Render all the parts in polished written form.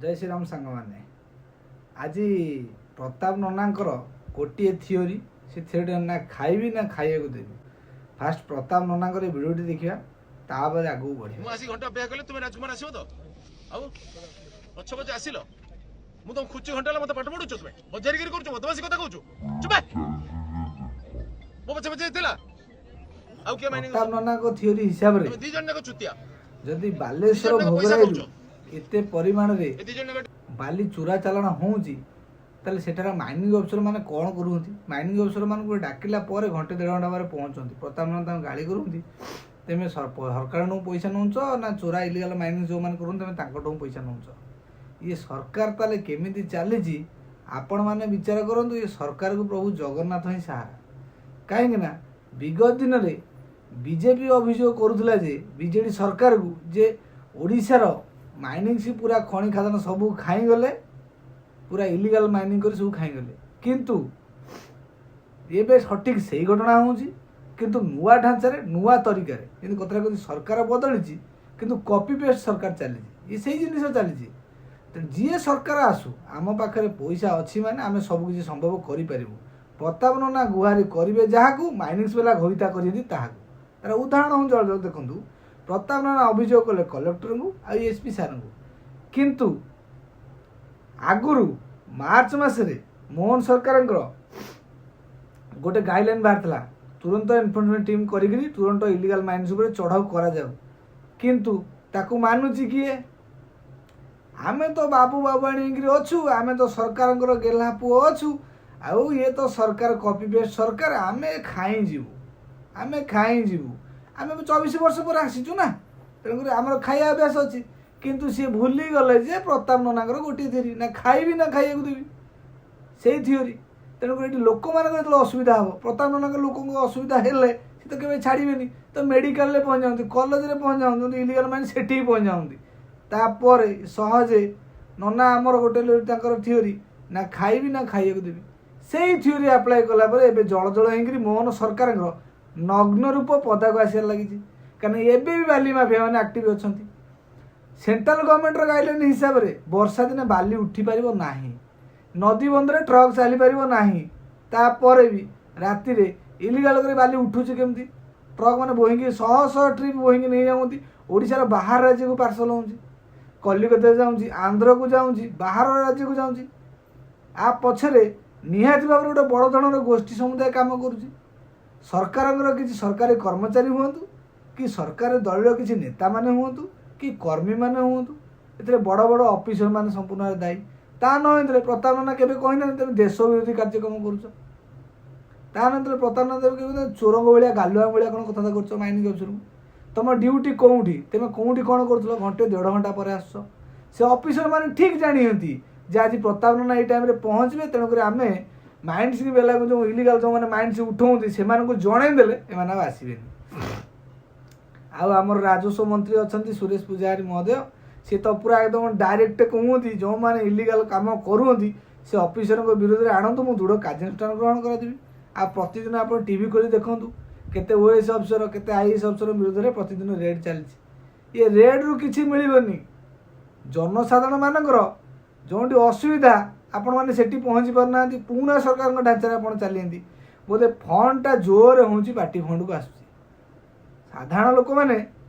ଜୟ ଶ୍ରୀରାମ ସାଙ୍ଗମାନେ। ଆଜି ପ୍ରତାପ ନନାଙ୍କର ଗୋଟିଏ ଥିଓରି। ସେ ଥିଓରିଟା ନା ଖାଇବି ନା ଖାଇବାକୁ ଦେବି। ଫାଷ୍ଟ ପ୍ରତାପ ନନାଙ୍କର ଏ ଭିଡ଼ିଓଟି ଦେଖିବା, ତାପରେ ଆଗକୁ ବଢ଼ିବା। ମୁଁ ଆସି ଘଣ୍ଟା ଅପେକ୍ଷା କଲେ ତୁମେ ରାଜକୁମାର ଆସିବ ତ? ଆଉ ପଛ ପଛେ ଆସିଲ। ମୁଁ ତମ ଖୁଚି ଘଣ୍ଟା ହେଲା, ମତେ ପାଠ ପଢୁଛ ତୁମେ, ବଜାରିଗିରି କରୁଛ, ବଦମାସି କଥା କହୁଛୁ। ଚୁପ୍! ମୋ ପଛେ ପଛେ ଥିଲା ଆଉ କିଏ ମାଇନିଂ? ପ୍ରତାପ ନନାଙ୍କ ଥିଓରି ହିସାବରେ ତମେ ଦି ଜଣ ଯାକ ଚୁତିଆ। ଯଦି ବାଲେଶ୍ୱର ଦି ଜଣ ଯାକ ପଇସା ଭୋଗରାଇରୁ ଖାଉଛ। ଏତେ ପରିମାଣରେ ଏ ଦି ଜଣ ଯାକ ବାଲି ଚୋରା ଚାଲାଣ ହେଉଛି, ତାହେଲେ ସେଠାର ମାଇନିଂ ଅଫିସର ମାନେ କ'ଣ କରୁଛନ୍ତି? ମାଇନିଂ ଅଫିସର ମାନଙ୍କୁ ଡାକିଲା ପରେ ଘଣ୍ଟେ ଦେଢ଼ ଘଣ୍ଟା ପରେ ପହଞ୍ଚନ୍ତି। ପ୍ରତାପ ନନା ତାଙ୍କୁ ଗାଳି କରୁଛନ୍ତି, ତେମେ ସରକାରଠୁ ପଇସା ନେଉଛ ନା ଚୋରା ଇଲିଗାଲ ମାଇନିଂ ଯେଉଁମାନେ କରୁଛନ୍ତି ତେମେ ତାଙ୍କଠୁ ପଇସା ନେଉଛ? ଇଏ ସରକାର ତାହେଲେ କେମିତି ଚାଲିଛି, ଆପଣମାନେ ବିଚାର କରନ୍ତୁ। ଏ ସରକାରକୁ ପ୍ରଭୁ ଜଗନ୍ନାଥ ହିଁ ସାହାରା। କାହିଁକି ନା ବିଗତ ଦିନରେ ବିଜେପି ଅଭିଯୋଗ କରୁଥିଲା ଯେ ବିଜେଡ଼ି ସରକାରକୁ ଯେ ଓଡ଼ିଶାର ମାଇନିଂ ସି ପୁରା ଖଣି ଖାଦାନ ସବୁ ଖାଇଗଲେ, ପୁରା ଇଲିଗାଲ ମାଇନିଂ କରି ସବୁ ଖାଇଗଲେ। କିନ୍ତୁ ଏବେ ସଠିକ୍ ସେଇ ଘଟଣା ହେଉଛି, କିନ୍ତୁ ନୂଆ ଢାଞ୍ଚାରେ, ନୂଆ ତରିକାରେ। କିନ୍ତୁ କଥାଟା କହୁଛି, ସରକାର ବଦଳିଛି କିନ୍ତୁ କପି ପେଷ୍ଟ ସରକାର ଚାଲିଛି। ଇଏ ସେଇ ଜିନିଷ ଚାଲିଛି। ତେଣୁ ଯିଏ ସରକାର ଆସୁ, ଆମ ପାଖରେ ପଇସା ଅଛି ମାନେ ଆମେ ସବୁ କିଛି ସମ୍ଭବ କରିପାରିବୁ। ପ୍ରତାପ ନନା ଗୁହାରି କରିବେ ଯାହାକୁ, ମାଇନିଂସ ବାଲା ଘଇତା କରିଛନ୍ତି ତାହାକୁ। ତାର ଉଦାହରଣ ହେଉଛି ଜଳ ଜଳ ଦେଖନ୍ତୁ। ପ୍ରତାପ ନନା ଅଭିଯୋଗ କଲେ କଲେକ୍ଟରଙ୍କୁ ଆଉ ଏସ୍ ପି ସାର୍ଙ୍କୁ। କିନ୍ତୁ ଆଗରୁ ମାର୍ଚ୍ଚ ମାସରେ ମୋହନ ସରକାରଙ୍କର ଗୋଟେ ଗାଇଡ଼ଲାଇନ୍ ବାହାରିଥିଲା, ତୁରନ୍ତ ଏନଫୋର୍ସମେଣ୍ଟ ଟିମ୍ କରିକିରି ତୁରନ୍ତ ଇଲିଗାଲ ମାଇନ୍ସ ଉପରେ ଚଢ଼ାଉ କରାଯାଉ। କିନ୍ତୁ ତାକୁ ମାନୁଛି କିଏ? ଆମେ ତ ବାବୁ ବାବୁଆଣୀ ହେଇକିରି ଅଛୁ, ଆମେ ତ ସରକାରଙ୍କର ଗେହ୍ଲା ପୁଅ ଅଛୁ, ଆଉ ଇଏ ତ ସରକାର କପି ପେଷ୍ଟ ସରକାର, ଆମେ ଖାଇ ଯିବୁ, ଆମେ ଖାଇ ଯିବୁ। ଆମେ 24 ବର୍ଷ ପରେ ଆସିଛୁ ନା, ତେଣୁକରି ଆମର ଖାଇବା ଅଭ୍ୟାସ ଅଛି। କିନ୍ତୁ ସିଏ ଭୁଲିଗଲେ ଯେ ପ୍ରତାପ ନନାଙ୍କର ଗୋଟିଏ ଥିଓରି, ନା ଖାଇବି ନା ଖାଇବାକୁ ଦେବି, ସେଇ ଥିଓରି। ତେଣୁକରି ଏଠି ଲୋକମାନଙ୍କର ଯେତେବେଳେ ଅସୁବିଧା ହେବ, ପ୍ରତାପ ନନାଙ୍କ ଲୋକଙ୍କ ଅସୁବିଧା ହେଲେ ସେ ତ କେବେ ଛାଡ଼ିବେନି। ତ ମେଡ଼ିକାଲରେ ପହଞ୍ଚାନ୍ତି, କଲେଜରେ ପହଞ୍ଚାନ୍ତି, ଇଲିଗାଲ ମାନେ ସେଠି ବି ପହଞ୍ଚାନ୍ତି। ତାପରେ ସହଜେ ନନା ଆମର ଗୋଟେ ତାଙ୍କର ଥିଓରି, ନା ଖାଇବି ନା ଖାଇବାକୁ ଦେବି, ସେଇ ଥିଓରି ଆପ୍ଲାଏ କଲା ପରେ ଏବେ ଜଳ ଜଳ ହେଇକିରି ମୋହନ ସରକାରଙ୍କର ନଗ୍ନ ରୂପ ପଦାକୁ ଆସିବାରେ ଲାଗିଛି। କାରଣ ଏବେ ବି ବାଲି ମାଫିଆ ମାନେ ଆକ୍ଟିଭ ଅଛନ୍ତି। ସେଣ୍ଟ୍ରାଲ ଗଭର୍ଣ୍ଣମେଣ୍ଟର ଗାଇଡ଼ଲାଇନ୍ ହିସାବରେ ବର୍ଷା ଦିନେ ବାଲି ଉଠି ପାରିବ ନାହିଁ, ନଦୀ ବନ୍ଧରେ ଟ୍ରକ୍ ଚାଲିପାରିବ ନାହିଁ। ତାପରେ ବି ରାତିରେ ଇଲିଗାଲ କରି ବାଲି ଉଠୁଛି କେମିତି? ଟ୍ରକ୍ ମାନେ ବୋହିକି ଶହ ଶହ ଟ୍ରିପ୍ ବୋହିକି ନେଇଯାଉଛନ୍ତି। ଓଡ଼ିଶାର ବାହାର ରାଜ୍ୟକୁ ପାର୍ସଲ ହେଉଛି, କଲିକତା ଯାଉଛି, ଆନ୍ଧ୍ରକୁ ଯାଉଛି, ବାହାର ରାଜ୍ୟକୁ ଯାଉଛି। ଆ ପଛରେ ନିହାତି ଭାବରେ ଗୋଟେ ବଡ଼ ଧରଣର ଗୋଷ୍ଠୀ ସମୁଦାୟ କାମ କରୁଛି। ସରକାରଙ୍କର କିଛି ସରକାରୀ କର୍ମଚାରୀ ହୁଅନ୍ତୁ କି ସରକାର ଦଳୀୟ କିଛି ନେତାମାନେ ହୁଅନ୍ତୁ କି କର୍ମୀମାନେ ହୁଅନ୍ତୁ, ଏଥିରେ ବଡ଼ ବଡ଼ ଅଫିସରମାନେ ସମ୍ପୂର୍ଣ୍ଣ ଭାବେ ଦାୟୀ। ତା ନ ହେଇଥିଲେ ପ୍ରତାପ ନନା କେବେ କହିନାହାନ୍ତି ତମେ ଦେଶ ବିରୋଧୀ କାର୍ଯ୍ୟକ୍ରମ କରୁଛ। ତା ନହେଲେ ପ୍ରତାପ ନନା କେବେ କେବେ ଚୋରଙ୍କ ଭଳିଆ, ଗାଲୁଆ ଭଳିଆ କ'ଣ କଥାବାର୍ତ୍ତା କରୁଛ ମାଇନିଂ ଅଫିସରକୁ? ତମ ଡ୍ୟୁଟି କେଉଁଠି? ତମେ କେଉଁଠି କ'ଣ କରୁଥିଲ? ଘଣ୍ଟେ ଦେଢ଼ ଘଣ୍ଟା ପରେ ଆସୁଛ। ସେ ଅଫିସର ମାନେ ଠିକ୍ ଜାଣିଛନ୍ତି ଯେ ଆଜି ପ୍ରତାପ ନନା ଏଇ ଟାଇମ୍ରେ ପହଞ୍ଚିବେ, ତେଣୁକରି ଆମେ ମାଇନ୍ସ ବେଲାକୁ ଯେଉଁ ଇଲିଗାଲ ଯେଉଁମାନେ ମାଇନ୍ସ ଉଠଉଛନ୍ତି, ସେମାନଙ୍କୁ ଜଣେଇ ଦେଲେ ଏମାନେ ଆଉ ଆସିବେନି। ଆଉ ଆମର ରାଜସ୍ୱ ମନ୍ତ୍ରୀ ଅଛନ୍ତି ସୁରେଶ ପୂଜାରୀ ମହୋଦୟ, ସେ ତ ପୁରା ଏକଦମ ଡାଇରେକ୍ଟ କୁହନ୍ତି, ଯେଉଁମାନେ ଇଲିଗାଲ କାମ କରୁଛନ୍ତି ସେ ଅଫିସରଙ୍କ ବିରୋଧରେ ଆଣନ୍ତୁ, ମୁଁ ଦୃଢ଼ କାର୍ଯ୍ୟାନୁଷ୍ଠାନ ଗ୍ରହଣ କରାଯିବି। ଆଉ ପ୍ରତିଦିନ ଆପଣ ଟିଭି ଖୋଲି ଦେଖନ୍ତୁ, କେତେ ଓଏଏସ୍ ଅଫିସର, କେତେ ଆଇଏଏସ୍ ଅଫିସର ବିରୋଧରେ ପ୍ରତିଦିନ ରେଡ୍ ଚାଲିଛି। ଇଏ ରେଡ୍ରୁ କିଛି ମିଳିବନି। ଜନସାଧାରଣ ମାନଙ୍କର ଯେଉଁଠି ଅସୁବିଧା, ଆପଣମାନେ ସେଠି ପହଞ୍ଚି ପାରୁନାହାନ୍ତି। ପୁରୁଣା ସରକାରଙ୍କ ଢାଞ୍ଚାରେ ଆପଣ ଚାଲିଛନ୍ତି। ବୋଧେ ଫଣ୍ଡଟା ଜୋରରେ ହେଉଛି, ପାର୍ଟି ଫଣ୍ଡକୁ ଆସୁଛି। ସାଧାରଣ ଲୋକମାନେ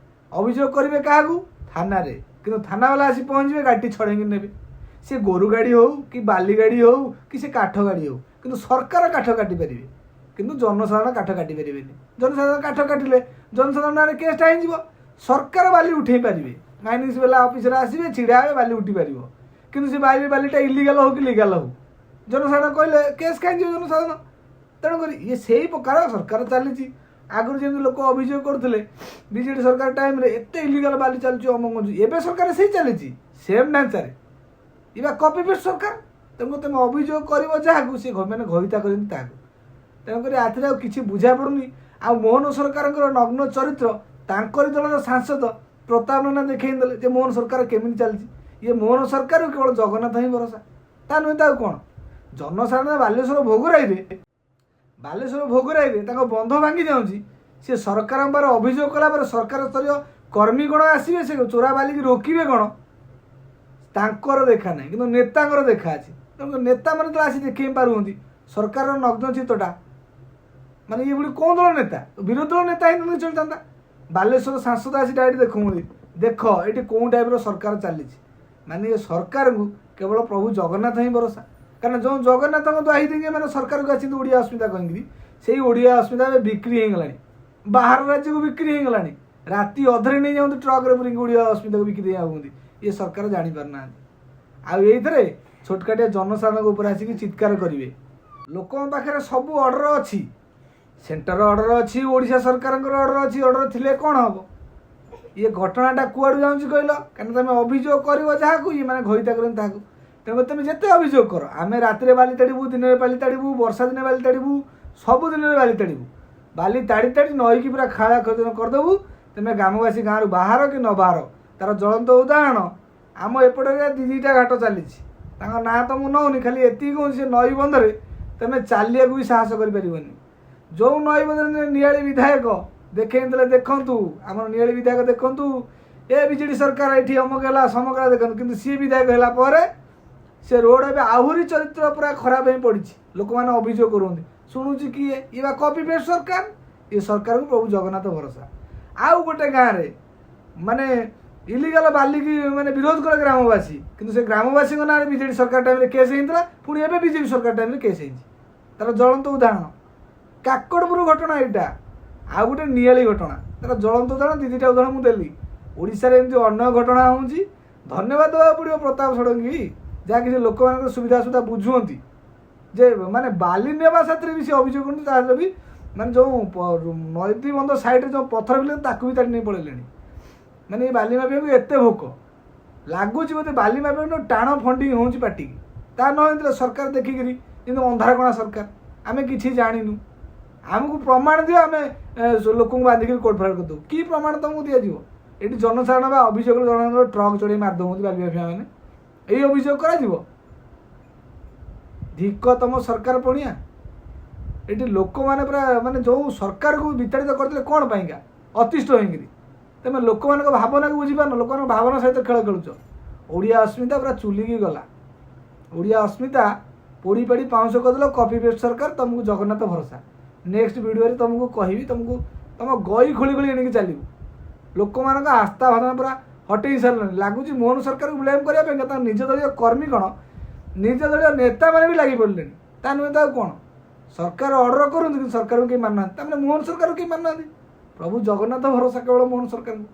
ଅଭିଯୋଗ କରିବେ କାହାକୁ? ଥାନାରେ। କିନ୍ତୁ ଥାନାବାଲା ଆସି ପହଞ୍ଚିବେ, ଗାଡ଼ିଟି ଛଡ଼େଇକି ନେବେ। ସେ ଗୋରୁ ଗାଡ଼ି ହଉ କି ବାଲି ଗାଡ଼ି ହଉ କି ସେ କାଠ ଗାଡ଼ି ହଉ, କିନ୍ତୁ ସରକାର କାଠ କାଟି ପାରିବେ, କିନ୍ତୁ ଜନସାଧାରଣ କାଠ କାଟି ପାରିବେନି। ଜନସାଧାରଣ କାଠ କାଟିଲେ ଜନସାଧାରଣ ନାଁରେ କେସ୍ଟା ହେଇଯିବ। ସରକାର ବାଲି ଉଠେଇ ପାରିବେ, ମାଇନିଂସ ବାଲା ଅଫିସର ଆସିବେ, ଛିଡ଼ା ହେବେ, ବାଲି ଉଠି ପାରିବ। କିନ୍ତୁ ସେ ବାଲିଟା ଇଲିଗାଲ ହଉ କି ଲିଗାଲ ହଉ, ଜନସାଧାରଣ କହିଲେ କେସ୍ କାହିଁ ଯିବ ଜନସାଧାରଣ? ତେଣୁକରି ଇଏ ସେଇ ପ୍ରକାର ସରକାର ଚାଲିଛି। ଆଗରୁ ଯେମିତି ଲୋକ ଅଭିଯୋଗ କରୁଥିଲେ ବିଜେଡ଼ି ସରକାର ଟାଇମ୍ରେ, ଏତେ ଇଲିଗାଲ ବାଲି ଚାଲୁଛି, ଅମକ ଅଛି, ଏବେ ସରକାର ସେଇ ଚାଲିଛି ସେମ୍ ଢାଞ୍ଚାରେ। ଇବା କପି ପେଷ୍ଟ ସରକାର। ତେଣୁ ତମେ ଅଭିଯୋଗ କରିବ ଯାହାକୁ, ସେ ମାନେ ଘଇତା କରନ୍ତି ତାହାକୁ। ତେଣୁକରି ଏଥିରେ ଆଉ କିଛି ବୁଝା ପଡ଼ୁନି। ଆଉ ମୋହନ ସରକାରଙ୍କର ନଗ୍ନ ଚରିତ୍ର ତାଙ୍କରି ଦଳର ସାଂସଦ ପ୍ରତାପ ନନା ଦେଖେଇ ଦେଲେ ଯେ ମୋହନ ସରକାର କେମିତି ଚାଲିଛି। ଇଏ ମୋହନ ସରକାର କେବଳ ଜଗନ୍ନାଥ ହିଁ ଭରସା, ତା ନୁହେଁ ତ ଆଉ କ'ଣ? ଜନସାଧାରଣ ବାଲେଶ୍ୱର ଭୋଗରାଇରେ ତାଙ୍କ ବନ୍ଧ ଭାଙ୍ଗି ଯାଉଛି। ସେ ସରକାରଙ୍କ ପାଖରେ ଅଭିଯୋଗ କଲା ପରେ ସରକାର ସ୍ତରୀୟ କର୍ମୀ କ'ଣ ଆସିବେ? ସେ ଚୋରା ବାଲିକି ରୋକିବେ କ'ଣ? ତାଙ୍କର ଦେଖା ନାହିଁ, କିନ୍ତୁ ନେତାଙ୍କର ଦେଖା ଅଛି। ତେଣୁ ନେତାମାନେ ଯେତେବେଳେ ଆସି ଦେଖେଇ ପାରୁଛନ୍ତି ସରକାରର ନଗ୍ନ ଚିତ୍ରଟା, ମାନେ ଇଏ ଭଳି କେଉଁ ଦଳ ନେତା? ବିରୋଧୀ ଦଳ ନେତା ହେଇଥିଲେ ଚଳିଥାନ୍ତା। ବାଲେଶ୍ୱର ସାଂସଦ ଆସି ଡାଇରେକ୍ଟ ଦେଖୁଛନ୍ତି, ଦେଖ ଏଠି କେଉଁ ଟାଇପ୍ର ସରକାର ଚାଲିଛି। ମାନେ ଏ ସରକାରଙ୍କୁ କେବଳ ପ୍ରଭୁ ଜଗନ୍ନାଥ ହିଁ ଭରସା। କାରଣ ଯେଉଁ ଜଗନ୍ନାଥଙ୍କ ଦ୍ୱାହି ଦେଇକି ଏମାନେ ସରକାରକୁ ଆସିଛନ୍ତି ଓଡ଼ିଆ ଅସ୍ମିତା କହିକିରି, ସେଇ ଓଡ଼ିଆ ଅସ୍ମିତା ଏବେ ବିକ୍ରି ହେଇଗଲାଣି, ବାହାର ରାଜ୍ୟକୁ ବିକ୍ରି ହେଇଗଲାଣି। ରାତି ଅଧରେ ନେଇଯାଉନ୍ତି ଟ୍ରକରେ ପୁରିକି ଓଡ଼ିଆ ଅସ୍ମିତାକୁ ବିକ୍ରି ଦେଇ ଆଉଛନ୍ତି। ଇଏ ସରକାର ଜାଣିପାରୁନାହାନ୍ତି। ଆଉ ଏଇଥିରେ ଛୋଟକାଟିଆ ଜନସାଧାରଣଙ୍କ ଉପରେ ଆସିକି ଚିତ୍କାର କରିବେ। ଲୋକଙ୍କ ପାଖରେ ସବୁ ଅର୍ଡ଼ର ଅଛି, ସେଣ୍ଟର ଅର୍ଡ଼ର ଅଛି, ଓଡ଼ିଶା ସରକାରଙ୍କର ଅର୍ଡ଼ର ଅଛି। ଅର୍ଡ଼ର ଥିଲେ କ'ଣ ହେବ? ଇଏ ଘଟଣାଟା କୁଆଡ଼ୁ ଯାଉଛି କହିଲ? କାରଣ ତମେ ଅଭିଯୋଗ କରିବ ଯାହାକୁ, ଇଏ ମାନେ ଘଇତା କରନ୍ତି ତାହାକୁ। ତେଣୁ ତମେ ଯେତେ ଅଭିଯୋଗ କର, ଆମେ ରାତିରେ ବାଲି ତାଡ଼ିବୁ, ଦିନରେ ବାଲି ତାଡ଼ିବୁ, ବର୍ଷା ଦିନେ ବାଲି ତାଡ଼ିବୁ, ସବୁ ଦିନରେ ବାଲି ତାଡ଼ିବୁ। ବାଲି ତାଡ଼ି ତାଡ଼ି ନଈକି ପୁରା ଖାଳା ଖୋଦନ କରିଦେବୁ। ତମେ ଗ୍ରାମବାସୀ ଗାଁରୁ ବାହାର କି ନ ବାହାର। ତାର ଜ୍ୱଳନ୍ତ ଉଦାହରଣ ଆମ ଏପଟରେ ଦୁଇଟା ଘାଟ ଚାଲିଛି, ତାଙ୍କ ନାଁ ତ ମୁଁ ନଉନି, ଖାଲି ଏତିକି କହୁଛି, ସେ ନଈ ବନ୍ଧରେ ତମେ ଚାଲିବାକୁ ବି ସାହସ କରିପାରିବନି। ଯେଉଁ ନଈ ବନ୍ଧରେ ନିଆଳି ବିଧାୟକ ଦେଖେଇଥିଲେ, ଦେଖନ୍ତୁ ଆମର ନିଆଳି ବିଧାୟକ ଦେଖନ୍ତୁ, ଏ ବିଜେଡ଼ି ସରକାର ଏଠି ଅମକ ହେଲା ସମକ ହେଲା ଦେଖନ୍ତୁ। କିନ୍ତୁ ସିଏ ବିଧାୟକ ହେଲା ପରେ ସେ ରୋଡ଼ ଏବେ ଆହୁରି ଚରିତ୍ର ପୁରା ଖରାପ ହେଇ ପଡ଼ିଛି। ଲୋକମାନେ ଅଭିଯୋଗ କରୁଛନ୍ତି, ଶୁଣୁଛି କିଏ? ଇଏ ବା କପି ପେଷ୍ଟ ସରକାର। ଏ ସରକାରକୁ ପ୍ରଭୁ ଜଗନ୍ନାଥ ଭରସା। ଆଉ ଗୋଟେ ଗାଁରେ ମାନେ ଇଲିଗାଲ ବାଲିକି ମାନେ ବିରୋଧ କଲେ ଗ୍ରାମବାସୀ, କିନ୍ତୁ ସେ ଗ୍ରାମବାସୀଙ୍କ ନାଁରେ ବିଜେଡ଼ି ସରକାର ଟାଇମ୍ରେ କେସ୍ ହେଇଥିଲା, ପୁଣି ଏବେ ବିଜେପି ସରକାର ଟାଇମ୍ରେ କେସ୍ ହେଇଛି। ତାର ଜ୍ୱଳନ୍ତ ଉଦାହରଣ କାକଟପୁର ଘଟଣା ଏଇଟା, ଆଉ ଗୋଟେ ନିଆଳି ଘଟଣା। ତାର ଜ୍ୱଳନ୍ତ ଉଦାହରଣ ଦୁଇଟା ଉଦାହରଣ ମୁଁ ଦେଲି। ଓଡ଼ିଶାରେ ଏମିତି ଅନ୍ୟ ଘଟଣା ହେଉଛି। ଧନ୍ୟବାଦ ଦେବାକୁ ପଡ଼ିବ ପ୍ରତାପ ଷଡ଼ଙ୍ଗୀ, ଯାହାକି ସେ ଲୋକମାନଙ୍କର ସୁବିଧା ଅସୁବିଧା ବୁଝୁଛନ୍ତି। ଯେ ମାନେ ବାଲି ନେବା ସାଥିରେ ବି ସେ ଅଭିଯୋଗ କରନ୍ତି, ତା ଦେହରେ ବି ମାନେ ଯେଉଁ ନଦୀ ବନ୍ଧ ସାଇଡ଼ରେ ଯେଉଁ ପଥର ବିଲ ତାକୁ ବି ତାଡ଼ି ନେଇ ପଳେଇଲେଣି। ମାନେ ଏ ବାଲି ମାଫିଆକୁ ଏତେ ଭୋକ ଲାଗୁଛି ବୋଧେ। ବାଲି ମାଫିଆକୁ ଟାଣ ଫଣ୍ଡିଂ ହେଉଛି ପାର୍ଟିକି। ତା ନ ହେଇଥିଲେ ସରକାର ଦେଖିକିରି ଯେମିତି ଅନ୍ଧାରକଣା ସରକାର, ଆମେ କିଛି ଜାଣିନୁ, ଆମକୁ ପ୍ରମାଣ ଦିଅ, ଆମେ ଲୋକଙ୍କୁ ବାନ୍ଧିକିରି କୋର୍ଟ ଫାଇଲ୍ କରିଦେବୁ। କି ପ୍ରମାଣ ତୁମକୁ ଦିଆଯିବ? ଏଠି ଜନସାଧାରଣ ବା ଅଭିଯୋଗ, ଜନସାଧାରଣ ଟ୍ରକ୍ ଚଢ଼େଇ ମାରିଦେଉଛନ୍ତି ବାଲି ମାଫିଆ ମାନେ, ଏଇ ଅଭିଯୋଗ କରାଯିବ? ଧିକ ତମ ସରକାର ପଣିଆ। ଏଠି ଲୋକମାନେ ପୁରା ମାନେ ଯେଉଁ ସରକାରକୁ ବିତାଡ଼ିତ କରିଥିଲେ କ'ଣ ପାଇଁକା ଅତିଷ୍ଠ ହେଇକିରି, ତମେ ଲୋକମାନଙ୍କ ଭାବନାକୁ ବୁଝିପାରୁନ, ଲୋକମାନଙ୍କ ଭାବନା ସହିତ ଖେଳ ଖେଳୁଛ। ଓଡ଼ିଆ ଅସ୍ମିତା ପୁରା ଚୁଲିକି ଗଲା। ଓଡ଼ିଆ ଅସ୍ମିତା ପୋଡ଼ି ପାଡ଼ି ପାଉଁଶ କରିଦେଲ। କପି ପେଷ୍ଟ ସରକାର, ତମକୁ ଜଗନ୍ନାଥ ଭରସା। ନେକ୍ସଟ ଭିଡ଼ିଓରେ ତମକୁ କହିବି, ତମକୁ ତମ ଗଇ ଖୋଳି ଖୋଳି ଏଣିକି ଚାଲିବୁ। ଲୋକମାନଙ୍କ ଆସ୍ଥା ଭାବନା ପୁରା ହଟେଇ ସାରିଲାଣି। ଲାଗୁଛି ମୋହନ ସରକାରକୁ ବ୍ଲେମ୍ କରିବା ପାଇଁ ତାଙ୍କ ନିଜ ଦଳୀୟ କର୍ମୀ କ'ଣ, ନିଜ ଦଳୀୟ ନେତାମାନେ ବି ଲାଗି ପଡ଼ିଲେଣି। ତା ନୁହେଁ ତ ଆଉ କ'ଣ? ସରକାର ଅର୍ଡ଼ର କରନ୍ତୁ, କିନ୍ତୁ ସରକାରକୁ କେହି ମାନୁନାହାନ୍ତି। ତାମାନେ ମୋହନ ସରକାରକୁ କେହି ମାନୁନାହାନ୍ତି। ପ୍ରଭୁ ଜଗନ୍ନାଥ ଭରସା କେବଳ ମୋହନ ସରକାରଙ୍କୁ।